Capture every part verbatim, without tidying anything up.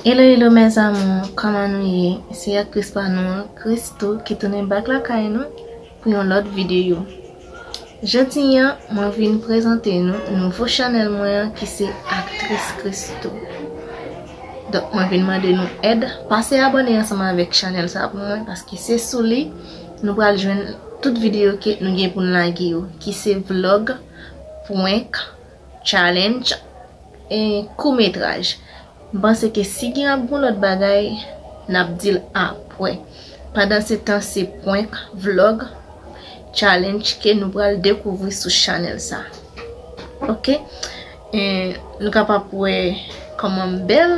Hello, hello, mes amours, kòman nou ye? Se ak Kris pa nou an, Christoo, ki tounen back lakay nou pou yon lòt videyo. Jodi a, mwen vin prezante nou nouvo chanèl mwen an ki se Aktris Christoo. Donk, mwen vin mande nou èd, pase abòne ansanm avèk chanèl sa pou mwen, paske se sou li nou pral jwenn tout videyo ke nou gen pou n lage yo, ki se vlog, prank, challenge, e koumetraj. M panse ke si gen ap gon lòt bagay, n ap di l apre. Pandan se tan, se prank, vlog, challenge ke nou pral dekouvri sou chanèl sa. Ok? E, nou kapab wè kòman m bèl.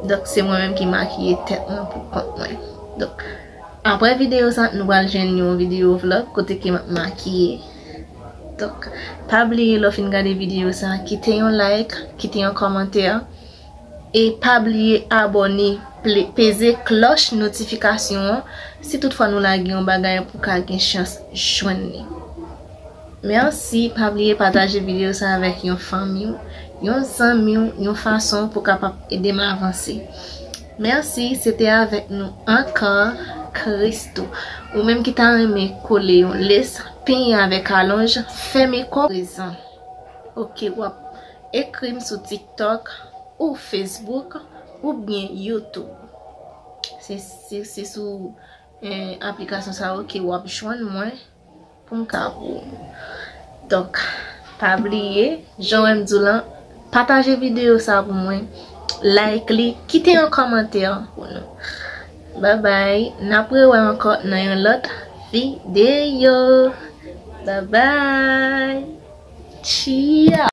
Donk, se mwen menm ki makiye tèt mwen pou kont mwen. Donk, apre videyo sa, nou pral jwenn yon videyo vlog kote ke m ap makiye. Donk, pa bliye lè w fin gade videyo sa, kite yon like, kite yon kòmantè, e pa bliye abòne, ple-, peze klòch notifikasyon an, si toutfwa nou lage yon bagay pou w ka gen chans jwenn li. Mèsi, pa bliye pataje videyo sa avèk yon fanmi w, yon zanmi w, yon fason pou w kapab ede m avanse. Mèsi, se te avèk nou ankò, Christoo. Ou menm ki ta renmen kole yon lès, penyen avèk alonj, fèmen kò prezan. Ok, w ap ekri m sou TikTok, ou Facebook, oubyen YouTube. Se, se, se sou, eh, aplikasyon sa yo ke w ap jwenn mwen pou m ka pou ou. Donk, pa bliye, jan w wè m di w lan, pataje videyo sa pou mwen, like li, kite yon kòmantè pou nou. Babay, n ap rewè ankò nan yon lòt videyo. Babay. Tchia.